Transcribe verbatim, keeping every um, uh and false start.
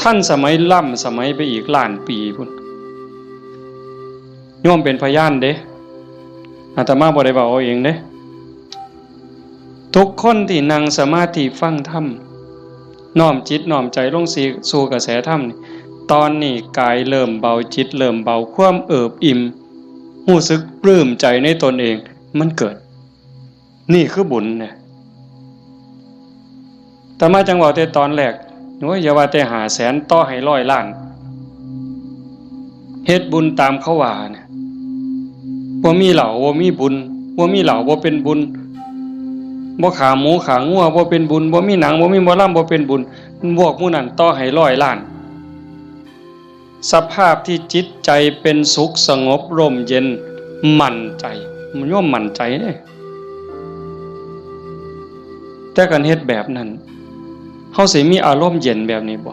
ทันสมัยล้ำสมัยไปอีกล้านปีพุ้น โยมเป็นพยานเด้ อาตมาบ่ได้เว้าเอาเองเด้ ทุกคนที่นั่งสมาธิฟังธรรม น้อมจิตน้อมใจลงสู่กระแสธรรมนี่ ตอนนี้กายเริ่มเบา จิตเริ่มเบา ความเอิบอิ่ม รู้สึกปลื้มใจในตนเอง มันเกิด นี่คือบุญเนี่ย อาตมาจั่งเว้าแต่ตอนแรก โอ้ย อย่าว่าแต่ห้าแสน ต่อให้ร้อยล้าน เฮ็ดบุญตามเขาว่าเนี่ย บ่มีเหล้าบ่มีบุญ บ่มีเหล้าบ่เป็นบุญ บ่ฆ่าหมูฆ่างัวบ่เป็นบุญ บ่มีหนังบ่มีหมอลำบ่เป็นบุญ พวกหมู่นั้นต่อให้ร้อยล้าน สภาพที่จิตใจเป็นสุขสงบร่มเย็น มั่นใจ โยมมั่นใจเด้ แต่คันเฮ็ดแบบนั้น เฮาสิมีอารมณ์เย็นแบบนี้บ่